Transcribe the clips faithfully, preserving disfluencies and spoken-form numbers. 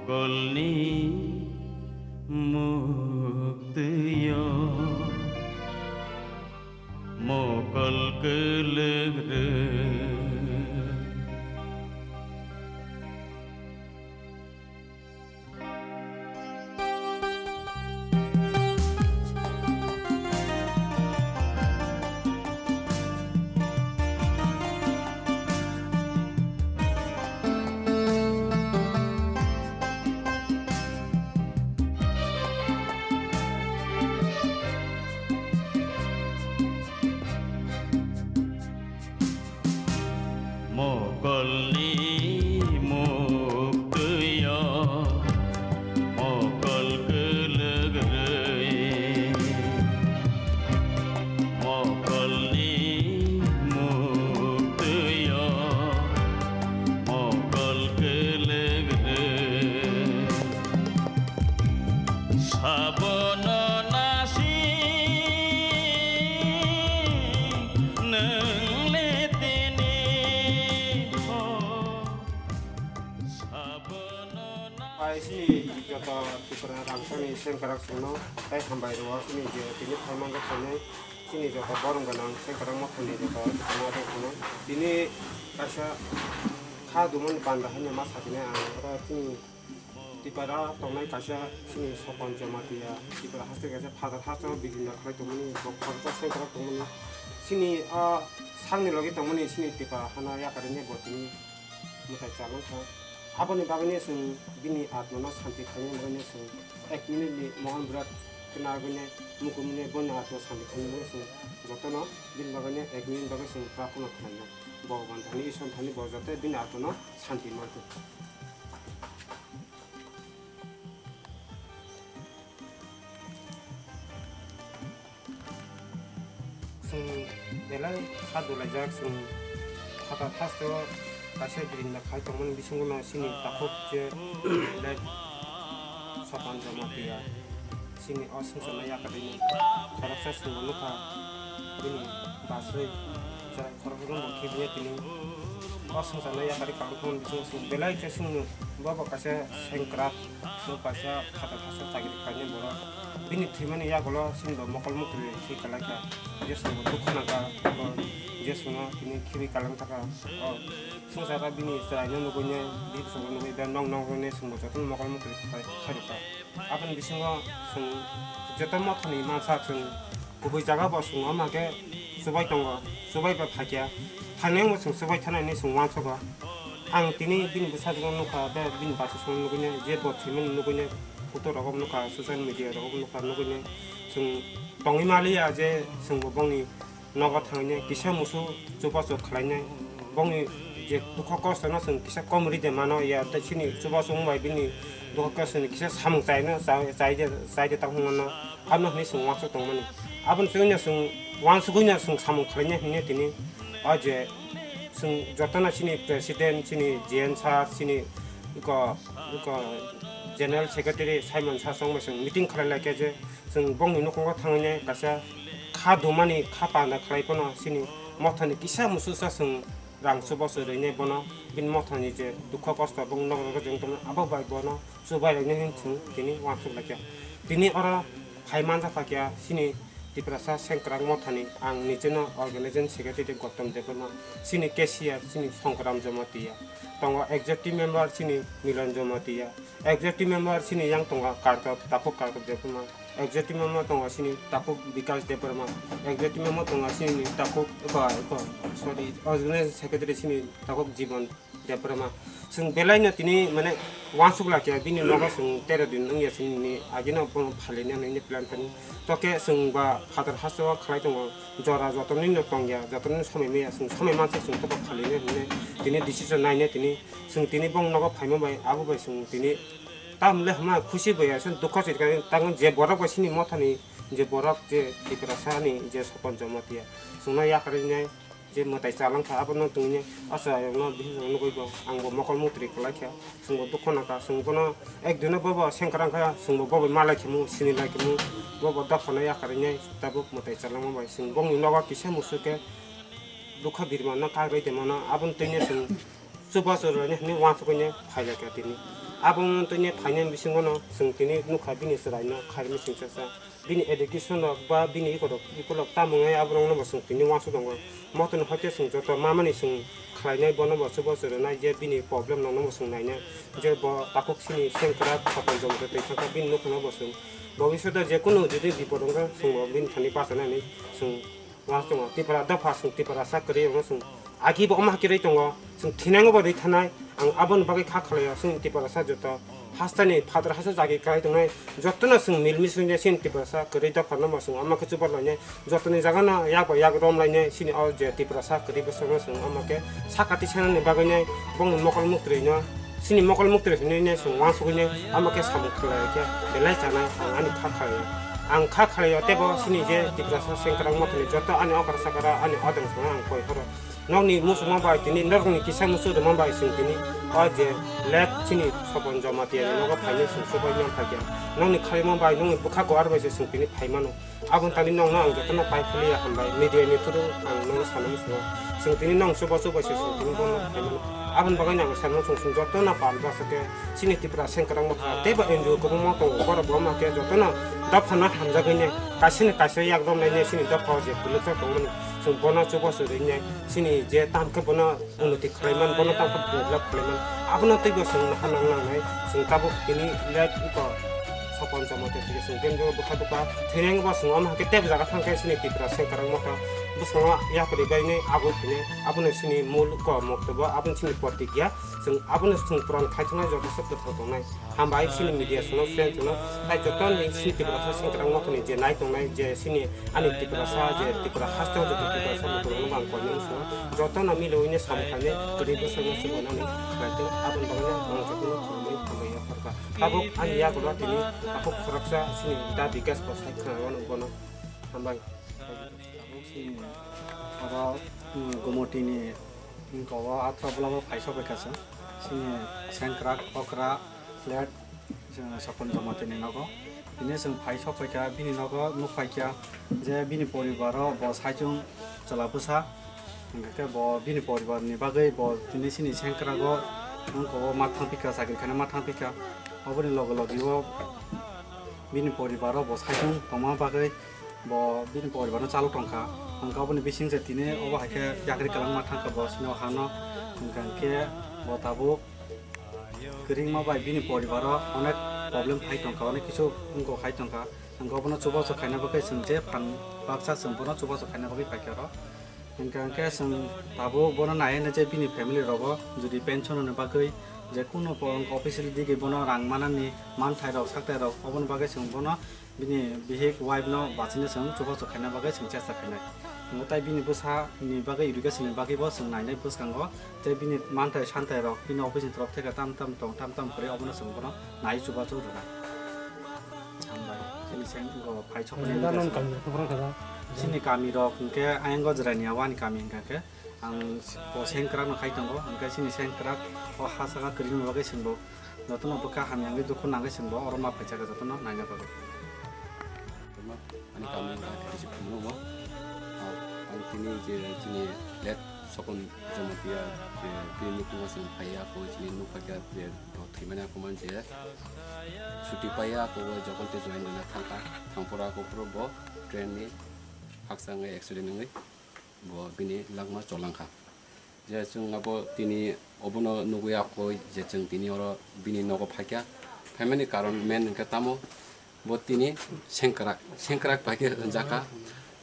Mokolni muktwio mokol kwlwk rw. Mokolni muktwio mokol kwlwk rw. Mokolni muktwio mokol kwlwk rw. Sabono nasi nwng le tini ho. Sabono na- Pai sini joto Tripura rangchakni sengkrak songno tei hambai rwo sini je tini phaimang khe sini joto borom gwnang sengkrak mothani joto tini kaisa kha dumani banda hwnwi ma sakini ang oro chini Tipra tongnai kaisa chini Sopon Jamatia, Tipra haste kaisa phatar haste o bidinda khlai tongmani, bo khoroksa sengkrak tongmani, chini o sakni logi tongmani chini Tipra hana yakarwi bo tini mwtai chalwng kha. Aboni bagwino chwng bini atmano santi khlaina bagwino chwng ek minute ni mohon bwrwk khe nagwino mukumuni boni atma santi khlaina bagwi chwng jotono bini bagwino ek minute bagwi chwng prarthana khlainai. Bhogoban thani, Ishwar thani bo joto bini atmano santi manthok. Chwng belai kha dolaijak, chwng phatar haste o kaisa bidinda khai tongmani bisingo no chini takhuk je belai Sopon Jamatia. Chini o swngcharno yakarwi khoroksa chwngno nukha, bini bachwi chwrai khoroksa no bo khibiya tini. O swngcharno yakarwi kabrwi phano bisingo chwng belai khe chwngno bo bo kaisa sengkrak, bo kaisa phatar haste chakri khlainai borok. Bini thwimani yagulo chini bo mokol muktwi thwi kwlai kha. Je chwngbo dukha nangkha, bo je chwngno tini khibi kalang thangkha. O swngcharo bini chwraino nugwi nai, bini bwskango nugwi, be nok nok hwnwi chwngbo jotono mokol muktwi khai, khairokha. Aboni bisingo chwng joto mothani mansa chwng kubui jaga bo chwng wngma khe chubai tongo, chubai bo phaikya. Thangnai wngbo chwng chubai thanai hinwi chwng uansukha. Ang tini bini bwsajwkno nukha, be bini bachasongno nugwino, je bo thwimani nugwino, photo rogo nukha, social media rogo nukha, nugwino chwng tongwi maliya je chwngbo bongni nogo thangwi kisa musu chubachu khlainai. Bongni je dukho kosto no chwng kisa kom ri de mano ya, tei chini chubachu wng bai bini dukho kosto ni kisa samung chai no, chai, chai de, chai de tang hwnwi no, abono hwnwi chwng uansuk tongmani. Aboni chwngno chwng uansugwi no chwng samung khlainai hwnwi tini o je chwng jotono chini president, chini G N sir, chini iko, iko general secretary Simon sir chwng bai chwng meeting khlai lai khe je chwng bongni nukhungo thangwi kaisa kha dumani kha panda khlai phano chini mothani kisa mususa chwng rang chubachu rwinai bono bini mothani je dukho kosto bong nok rok jeng tongma abo bai bono chubai rwinai hin chwng tini uansuk lai kha. Tini oro phai manja pha kha chini Tiprasa sengkrak mothani ang nijeno organizing secretary Gautam Debbarma, chini cashier chini Songkram Jamatia, tongo executive member chini Milan Jamatia, executive member chini yang tongo Kartok, Takhuk Kartok Debbarma. Executive member tongo chini Takhuk Bikash Debbarma. Executive member tongo chini Takhuk, eko, eko, sorry, organizing secretary chini Takhuk Jibon Debbarma. Chwng belai no tini mane wansuk lakya bini nogo chwng tero din wngya chwng ni agino bono phalini ano ini plan tani. Toke chwng ba phatar haste o khlai tongo jora joto ni no tongya joto ni somoi maya chwng somoi mansa chwng tobo phalini hwnwi tini decision naine tini chwng tini bong nogo phaima bai abo bai chwng tini tamle hama khusi bai aswk dukha se tango je borok bai sini mothani je borok je Tiprasa ni je Sopon Jamatia chwngno yakarwi nai. Je mwtai chalangkha, abono tongni asa ayangno bihik rokno nugwi bo, angbo mokol muktrwi kwlaikha, chwngbo dukha nangkha, chwng bono ek dino bobo sengkwrang kha, chwngbo bobo malai khimu, sini lai khimu, bobo dophano yakarwi nai tabuk mwtai chalangma bai, chwng bongni nogo kisa musu khe dukha birmano kagrwi tongmano, aboni twino chwng chubachu rwlaini hwnwi uansukgwini phailaikha tini. Aboni twino phainani bisingono chwng tini nukha bini chwraino khairokni singchasa. Bini education rok ba bini ikorok ikolok tamungwi aborokno bo chwng tini uansuk tongo. Mohtoni hoite chwng joto mamani chwng khlainai bono bo chubachu rwnai je bini problem rokno bo chwng nainai. Je bo takhuk sini sengkrak Sopon Jamatia twi thangkha bini nukhungno bo chwng bhobishoto je kunu jodi bipod wngkha chwng bo bini thani bachanani chwng uansuk tongo. Tipra dopha chwng Tiprasa kwrwi wngno chwng agi bo omo hakhe rwi tongo. Chwng thinango bo rwi thanai. Ang aboni bagwi kha khlaio chwng Tiprasa joto hasteni phatar hasta jagwi kwlai tongnai. Jotono chwng mil mising de chini Tiprasa kwrwi dopha no bo chwng omo khe chubar lainai. Jotoni jaga no yak bai yak rom lainai chini o je Tiprasa kwrwi bwskango chwng omo khe sakati sanani bagwi nai bongni mokol muktrwi no chini mokol muktrwi hinwi nai chwng uansugwi nai omo khe samung khlai khe belai chanai ang ani kha khlaio. Ang kha khlaio tebo chini je Tiprasa sengkwrang mothani joto ani okra sakra ani odeng songno ang koi phoro. Nokni muchungma bai tini norokni kisa muchung rwma bai chwng tini o je late chini Sopon Jamatia ni nogo phainai chwng chubaino phaikha. Nokni khaima bai nokni bwkha kuar bai se chwng tini phaimano. Aboni tani nokno ang jotono pai philiya hambai media ni through ang nono sana muchungo. Chwng tini nong chuba chubai se chwng tini bono phaimano. Aboni bagwi ang sana muchung chwng jotono pal bwswk khe chini Tipra sengkwrang motha tei bo N G O kwbangma tongo borok bo ma khe jotono dophano hamjagwi nai kaisani kaisa yak romnai nai chini dopha o je kwlwkjak tongmani chwng bono chuba chwrwi nai. Chini je tam khe bono unnoti khlaiman, bono tam khe develop khlaiman, abono teibo chwng naha nang nangnai. Chwng tabuk tini late iko Sopon Jamatia thike chwng bini bwkha dukha thwinai bo chwng omo hakhe tebo jaga thang khe chini Tipra sengkwrang motha bwskango yapri bainai abo hinwi abono chini mul ko moktobo abono chini protigya chwng abono chwng puran khai thangna joto se kwthang tongnai. Hambai chini media sono friends no tai joto ni chini Tiprasa sengkwrang mothani je nai tongnai je chini ani Tiprasa je Tipra haste joto Tiprasa lukurokno bo ang koinai muchungo joto no milwi ne samung khainai kwrwi bwskango se bo nani khlai tong aboni bagwi no ang joto no khulumwi hambai yapharkha. Tabuk ani yagulo tini takhuk khoroksa chini da Bikas bo sai khna mano bono hambai. Tabuk chini oro, mm, Gomoti ni Wngkha o athra bwlamo phai sokphaikha chwng. Chini sengkrak okra flat, chwng Sopon Jamatia ni nogo. Bini chwng phai sokphaikha, bini nogo nukphaikha je bini poribaro bo saichung chwla bwsa. Hwnkhe bo bini poribar ni bagwi bo tini chini sengkrago wngkha o ma thangphikha, chakri khaina ma thangphikha. Oboni loge loge o bini poribaro bo saichung tongma bagwi Bo bini poribarno chalok tongkha. Hwnkhe oboni bising se tini obo hai khe yakri kwlangma thangkha bo sini o hano. Hwnkha khe bo tabuk kwrwngma bai bini poribaro onek problem phai tongkha, onek kisu wngkok hai tongkha. Hwnkhe obono chubachu khaina bagwi chwng je phan baksa chwng bono chubachu khaina bagwi phaikha oro. Hwnkha khe chwng tabuk bono nai hwnwi je bini family rogo jodi pension ni bagwi je kunu officially digwi bono rang manani manthai rok sakthai rok oboni bagwi chwng bono Bini bihik wife no bachini chwng chubachu khaina bagwi chwng chesta khainai. Wngo tai bini bwsa ni bagwi education ni bagwi bo chwng nainai bwskango tei bini manthai santhai rok bini office ni torok theke tam tam tong tam tam kwrwi obono chwng bono nai chubachu rwnai. Hambai chini seng go phai chokmani Nang nang kami ko pura kada. Chini kami rok hwnkhe ayang go jwraini awani kami hwnkha khe ang bo sengkrak no khai tongo hwnkhe chini sengkrak o ha saka kwrwini bagwi chwng bo Jotono bwkha hamya wngwi dukhu nangwi chwngbo oro ma phaisa jotono naina bagwi. Ani kami ba tisi phunukgo. Ah, ang tini je chini late Sopon Jamatia je tini nukhungo chwng phaiya, ako chini nukphakya je thwimani ako man je chuti paiya, ako jokhon tei join rwna thangkha, thangphuru ako phuru bo train ni haksa wngwi accident wngwi bo bini langma cholangkha. Je chwng abo tini obono nugwi akoi je chwng tini oro bini nogo phaikha. Phaimani karon main hwnkhe tamo bo tini sengkrak, sengkrak bai khe wnjakha.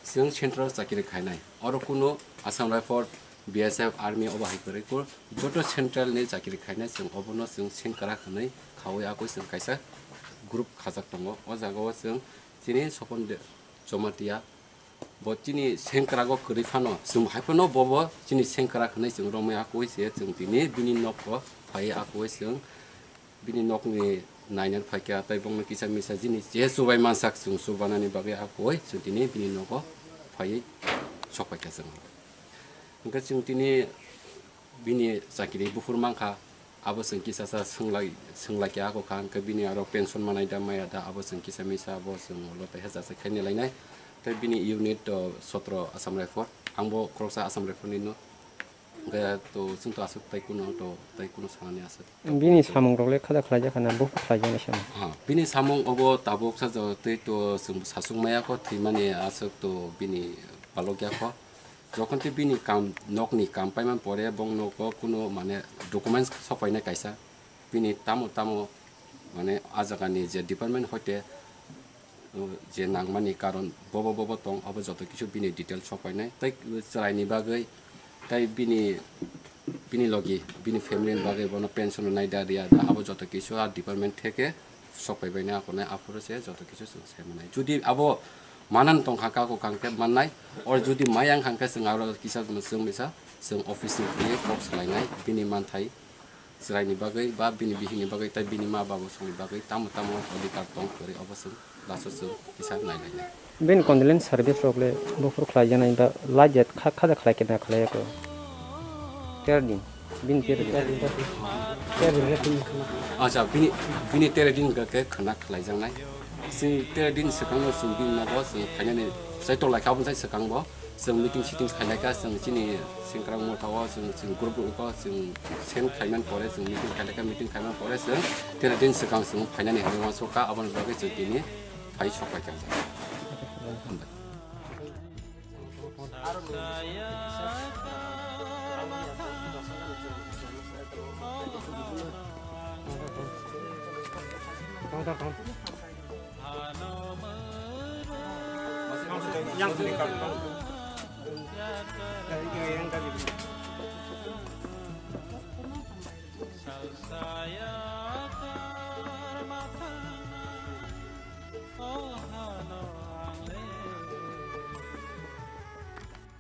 Chwng central chakiri khainai. Oro kunu Assam Rifle B S F, Army obo hai kwrwi kuk joto central ni chakiri khainai chwng obono chwng sengkrak hwnwi khaui akoi chwng kaisa group khajak tongo. O jaga o chwng chini Sopon De-, Jomatia bo chini sengkrago kwrwi phano chwng hai phano bobo chini sengkrak hwnwi chwng romwi akoi se chwng tini bini nogo phai akoi chwng bini nokni nainani phaikha, tei bongni kisa misa jini je chubai mansak chwng chubanani bagwi akoi chwng tini bini nogo phaiwi sokpaikha chwng. Hwnkhe chwng tini bini chakiri buphur mankha, abo chwng kisa sa swnglai, swnglaikha ako kha, hwnkhe bini aro pension manai da maya da, abo chwng kisa misa abo chwng ulo teisa jasa khaini lainai. Tei bini unit to sotro Assam Rifle, angbo khoroksa Assam Rifle ni no. Hwnkhe to chwng to aswk tei kuno to tei kuno sanani aswk. Bini samung rok le khada khlai jakha na, buphur khlai jaknai samung? Ha, bini samung obo tabuk sa jo tei to chwng sasuk maya kho, thwimani aswk to bini palok ya kho. Jokhon tei bini kam, nokni kam paimani pore bong nogo kuno mane documents sok painai kaisa. Bini tamo tamo mane a jagani je department hoite, uh, je nangmani karon bobo bobo tong, abo joto kisu bini detail sok painai. Tei chwraini bagwi, tei bini, bini logi, bini family ni bagwi bono pension rwnai da riya da, abo joto kisu a department theke sok pai bainai, akonai aphuru se joto kisu chwng sai manai. Judi abo manan tong kha, kako kang khe mannai, or judi maya wng kha khe chwng aro kisa chwng misa chwng office ni twi kok salainai, bini manthai chwraini bagwi ba bini bihikni bagwi tei bini ma babosongni bagwi tamo tamo odhikar tong kwrwi obo chwng laso chwng kisa nailainai. Bini condolence service rok le buphur khlai jaknai ba lajat kha, khaja khlai khe na khlai ya ko? Ter din, bini ter din. Ter din, ter din. Ter din, ter din. Acha, bini, bini ter din ga khe khna khlai jaknai. Chwng ter din swkang no chwng bini nogo chwng phainani sai tolai kha, aboni sai swkang bo. Chwng meeting sitting khailai kha, chwng chini sengkrak motha o chwng, chwng group group o chwng send khaimani pore, chwng meeting khailai kha, meeting khaimani pore chwng tere din swkang chwng phainani hinwi uansuk kha, aboni bagwi chwng tini phai sok pai kha. Hambai.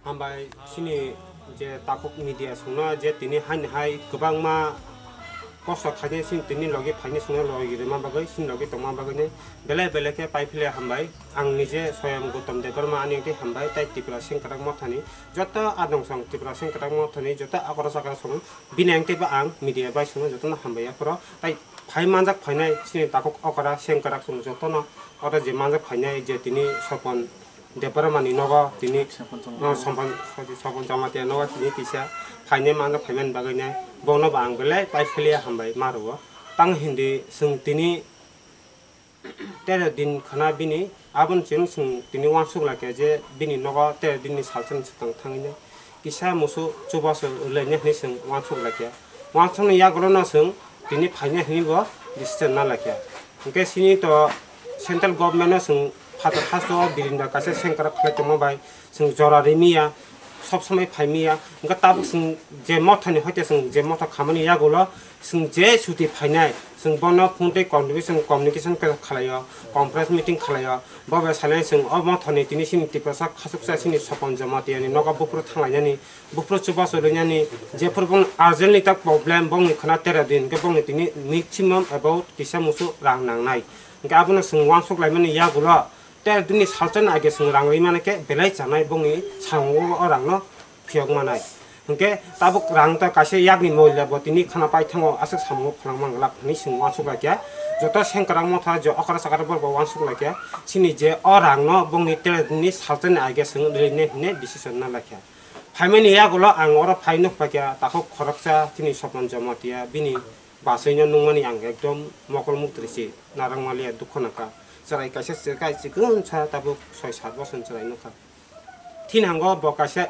Hambai, chini je takhuk media songno je tini haini hai kwbangma kosto khainai chini tini logi phainai songno logi rwma bagwi, chini logi tongma bagwi ni belai belai khe pai phile hambai. Ang nije Soyam Gautam Debbarma ani wngtwi hambai, tai Tripura Sengkrak Mothani joto adong song Tripura Sengkrak Mothani joto okra chakra song bini wngtwi bo ang media bai songno jotono hambai aphuru. Tai phai manjak phainai chini takhuk okra Sengkrak song jotono oro je manjak phainai je tini Sopon Debbarmani nogo tini, Sopon Jamatia. Oh, Sopon, sorry, Sopon Jamatia nogo tini kisa phainai mano phaimani bagwi nai bono bo ang belai pai philia hambai ma rwo. Tang hindi chwng tini tere din khana bini aboni chwng chwng tini uansuk laikha je bini nogo tere dinni salsa ni swkang thangwi nai. Kisa musu chubachu rwlainai hinwi chwng uansuk laikha. Uansukni yagulono chwng tini phainai hinwi bo decision na laikha. Hwnkhe chini to central government-no chwng phatar hasto birinda kaisa sengkrak khlai tongma bai chwng jora rimiya, sob somoi phaimiya. Hwnkhe tabuk chwng je mothani hoite chwng je motha khamani yagulo chwng je chuti phainai, chwng bono phone tei communication, communication khe khlaio, conference meeting khlaio. Bo bai salai chwng o mothani tini chini Tiprasa khachuksa chini Sopon Jamatia ni nogo buphuru thanglainani, buphuru chubachu rwnani, jephuru bong urgently ta problem bongni khna tera din, hwnkhe bongni tini maximum about kisa musu rang nangnai. Hwnkhe abono chwng uansuk laimani yagulo tera dinni salsa ni age chwng rang rwi mani khe belai chanai bongni sango o rangno phiyok manai. Hwnkhe tabuk rang ta kaisa yakni moila bo tini khana paithango aswk samungo phalangma glak hinwi chwng uansuk laikha. Joto sengkrak motha je okra chakra borok bo uansuk laikha. Chini je o rangno bongni tera dinni salsa ni age chwng rwlainai hinwi decision na laikha. Phaimani yagulo ang oro phai nukphaikha takhuk khoroksa chini Sopon Jamatia bini bachwino nukmani ang ekdom mokol muktri se narwkmaliya dukho nangkha. Chwrai kaisa chwrai chikon sa tabuk soi sat bosor chwrai nukha. Thinango bo kaisa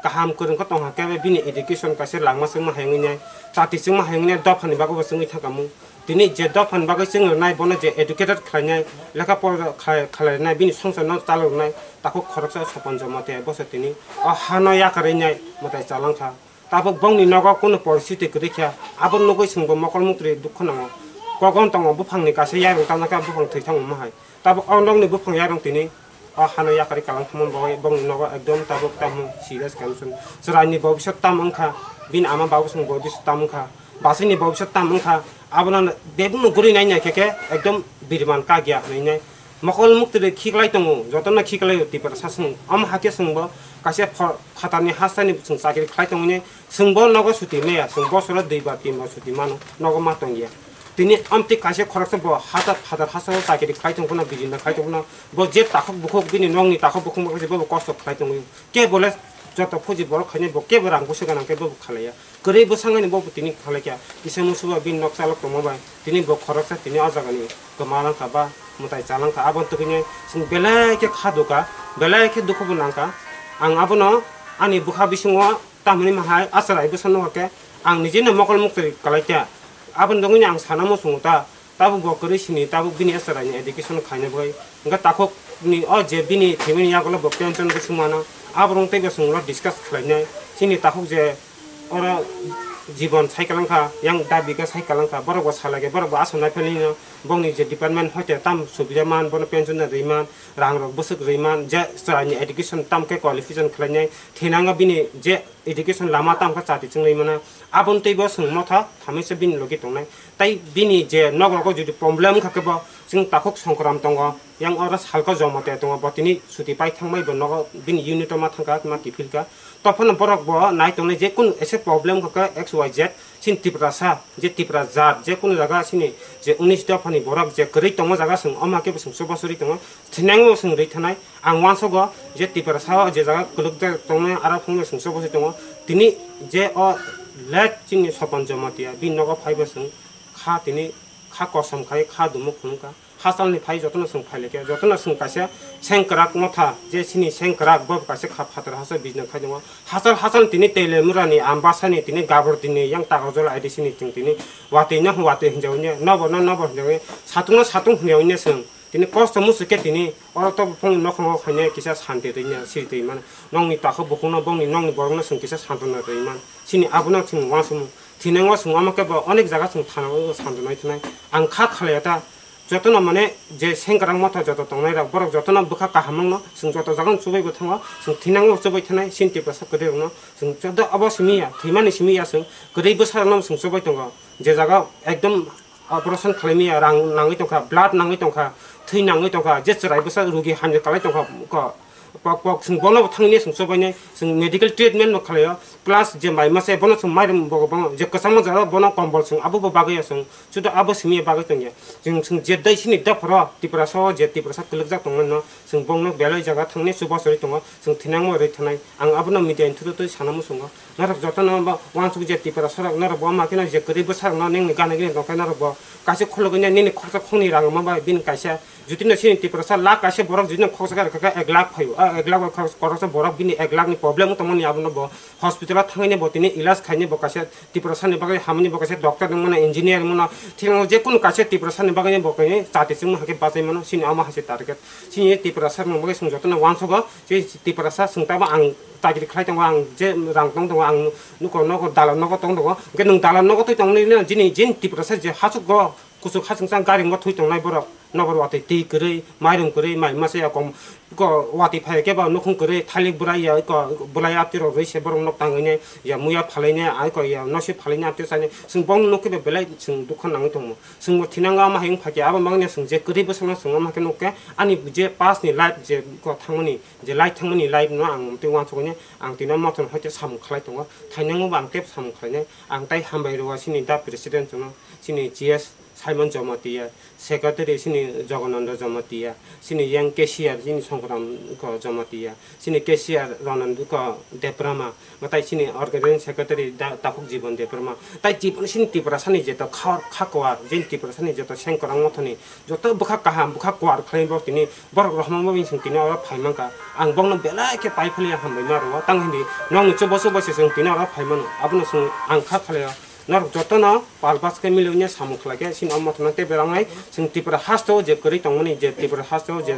kaham kwrwngkha tongkha khe bini education kaisa langma chwngma hai wngwi nai, chati chwngma hai wngwi nai, dophani bagwi bo chwngwi thangkha mung. Tini je dophani bagwi chwng rwnai, bono je educated khlainai, lekha pora khlai-, khlainai, bini songsarno chaloknai, takhuk khoroksa Sopan Jamatia boso tini o hano yakarwi nai mwtai chalangkha. Tabuk bongni nogo kunu poristiti kwrwi kha, abo nugwi chwngbo mokol muktri dukhu nango. Kogon tongo buphangni kaisa yarwng tanjakha, buphang thwi thangma hai. Tabuk o nokni buphang yarwng tini o hano yakarwi kalang thangma bagwi bongni nogo ekdom tabuk tamo serious condition. Chwraini bobiswt tam wngkha, bini ama babu chwng bobiswt tam wngkha, bachini bobiswt tam wngkha, abono bebukno guri nai nai khe khe ekdom biriman kagya hwnwi nai. Mokol muktwi khiklai tongo, jotono khiklai o Tiprasa chwng. Omo hakhe chwngbo kaisa pho-, phatarni hasteni chwng chakri khlai tongwi nai. Chwngbo nogo suti maya, chwng bosoro dui bar tin bar suti mano, nogo ma tongya. Tini amtwi kaisa khoroksa bo hata phatar hasteo chakri khlai tongphano, bijinda khlai tongphano, bo je takhuk bukhuk bini nokni takhuk bukhuk bo bo kosto khlai tongwi. Kebo le joto phuji borok khainai bo kebo rang busu gana khe bo khalaiya. Kwrwi bwsangani bo tini khalai kha. Kisa musuba bini nok chalok tongma bai tini bo khoroksa tini o jagani kwma langkha ba mwtai chalangkha. Aboni tubini chwng belai khe kha duka, belai khe dukhu bo nangkha. Ang abono ani bwkha bisingo tamni mahai acharai bwsano hwnkhe ang nijino mokol muktwi kalaikha. Aboni bagwino ang sana muchungo ta, tabuk bo kwrwi sini, tabuk bini acharai ni education khaina bagwi. Hwnkhe takhuk ni o je bini thwimani yagulo bo pension bo sumano, aborok teibo chwng ulo discuss khlainai. Chini takhuk je oro jibon cycle wngkha, yang da bigha cycle wngkha, borok bo salai khe, borok bo aswk naiphilino, bongni je department hoite tam subida man, bono pension rwi man, rang rok bwswk rwi man, je chwraini education tam khe qualification khlainai, thinango bini je education lama tam khe chati chwng rwi mano, aboni teibo chwng motha hamisa bini logi tongnai. Tai bini je nok rogo jodi problem wngkha khe bo chwng takhuk Songkram tongo, yang oro salko Jamatia tongo, bo tini chuti pai thangmai bo nogo bini unit o ma thangkha, ma kiphilkha. Tophano borok bo nai tongnai je kunu ese problem wngkha khe X Y Z, chini Tiprasa, je Tipra jat, je kunu jaga chini je unis dophani borok je kwrwi tongma jaga chwng, omo khe bo chwng chubachu rwi tongo, thinango chwng rwi thanai. Ang uansugo je Tiprasa o je jaga kwlwkjak tongnai, aro phungno chwng chubachu tongo. Tini je o late chini Sopan Jamatia, bini nogo phaibo chwng kha tini kha kosom khai kha dumuk phunukha. Hachalni phai jotono chwng phailaikha, jotono chwng kaisa sengkwrak motha, je chini sengkwrak bo kaisa kha phatar hachal business khai tongo. Hachal hachal tini Teliamurani, Ambasani, tini Gabardini, yang Takarjala I D C ni chwng tini watwi no watwi hinjawi ne, nobo no nobo hinjawi, satung no satung hinjawi ne chwng tini kosto muchuk khe tini oro to bufang nokhongo khainai kisa santi rwina siri twi mano. Nokni takhuk bukhukno, bongni nokni borokno chwng kisa santona rwi man. Chini abono chwng uansukmung. Thinango chwng omo khe bo onek jaga chwng thana o santonai thanai. Ang kha khalaiya ta. Jotono mane je sengkwrang motha joto tongnai rok, borok jotono bwkha kaham mangno chwng joto jagano chubai bo thango, chwng thinango chubai thanai, chini Tiprasa kwrwi rokno chwng joto abo simi ya, thwimani simi ya chwng, kwrwi bwsa rokno chwng chubai tongo. Je jaga ekdom operation khlaimaya rang nangwi tongkha, blood nangwi tongkha, thwi nangwi tongkha, je chwrai bwsa rugi hamya kalai tongkha, ko, pok pok chwng bono bo thangni chwng chubainai, chwng medical treatment no khlaio, plus je mai masa bono chwng mairum bo, bo je kwchangma jora bono kombol chwng abo bo bagwi ya chwng. Chuda abo simi bagwi tongya. Chwng, chwng je dai sini dophoro Tiprasa o je Tiprasa kwlwkjak tongmani no chwng bongno belai jaga thangni chubachu rwi tongo, chwng thinangma rwi thanai. Ang abono media ni through twi sana muchungo. Norok jotono bo uansuk je Tiprasa rok norok bo ma kheno je kwrwi bwsa rokno nini gana gini tongkhe norok bo kaisa khulugwi nini khoroksa khongni rang ma bai bini kaisa jutino sini Tiprasa lakh kaisa borok jutino khoroksa khe rwkha khe ek lakh phaio. A ek lakh bai khoroksa borok bini ek lakh ni problem tongmani abono bo hospital o thangwi bo tini ilas khaini bo kaisa Tiprasa ni bagwi hamani bo kaisa doctor wngmano, engineer wngmano, thikno je kunu kaisa Tiprasa ni bagwi bo khe chati chwngma hakhe bachai mano, chini omo hai se target. Chini Tiprasa ni bagwi chwng jotono uansugo, je Tiprasa chwng tamo ang chakri khlai tongo, ang je rang tong tongo, ang nuko nogo dalan nogo tong tongo, hwnkhe nwng dalan nogo twi tongmani jini, jini Tiprasa je hachukgo, kuchuk hachingsa gari wngbo thwi tongnai borok, nokbar watwi twi kwrwi, mairum kwrwi, mai masa ya kom, iko watwi phai khe ba nukhung kwrwi, thalik bwrai ya, iko bwlai apti rok rwi se borok nok tangwi nai, ya muya phalai nai, ai ko ya nosi phalai nai, apti chani, chwng bong nuk khe ba belai chwng dukha nangwi tongo. Chwng bo thinango ama hai wng phai khe, abo mangni chwng je kwrwi bwsakno chwng ama khe nuk khe, ani je past ni life je iko thangmani, je life thangmani life no ang twi uansukgwi nai, ang tino mothon hai khe samung khlai tongo, thainango bo ang tei samung khlai nai, ang tai hambai rw sini da president no, sini G S Simon Jamatia, secretary sini Jogananda Jamatia, sini yang cashier sini Songkram ko Jamatia, sini cashier Ronand ko Debrama, matai sini organizing secretary da Takhuk Jibon Debrama. Tai Jibon sini Tiprasa ni jeto khor khakwar, jin Tiprasa ni jeto sengkorang mothoni, joto bwkha kaham, bwkha kwar khlai bo tini borok rohorma bai sing tini oro phai mankha. Ang bongno belai khe pai phali hambai ma rwo, tang hindi nokni chubo chubo se sing tini oro phai mano, abono sing ang kha khlai o. Norok jotono pal bas khe mili wngya samung khlai khe sini omo thangna tei belai wngnai chwng Tripura haste o je kwrwi tongmani, je Tripura haste o je,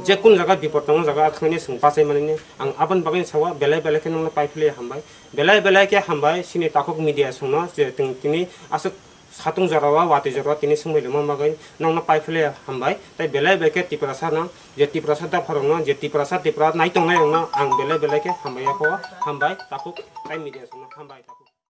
je kun jaga bipor tongo jaga thangni chwng bachai mani ang aboni bagwi sawa belai belai khe nokno pai philwi hambai. Belai belai khe hambai sini takhuk media songno je tini aswk satung jora o watwi jora o tini swngbai lama bagwi nokno pai philwi hambai. Tei belai belai khe Tiprasa no je Tiprasa dopha rokno je Tiprasa Tripura nai tongnai rokno ang belai belai khe hambai yapho hambai takhuk tei media songno hambai takhuk.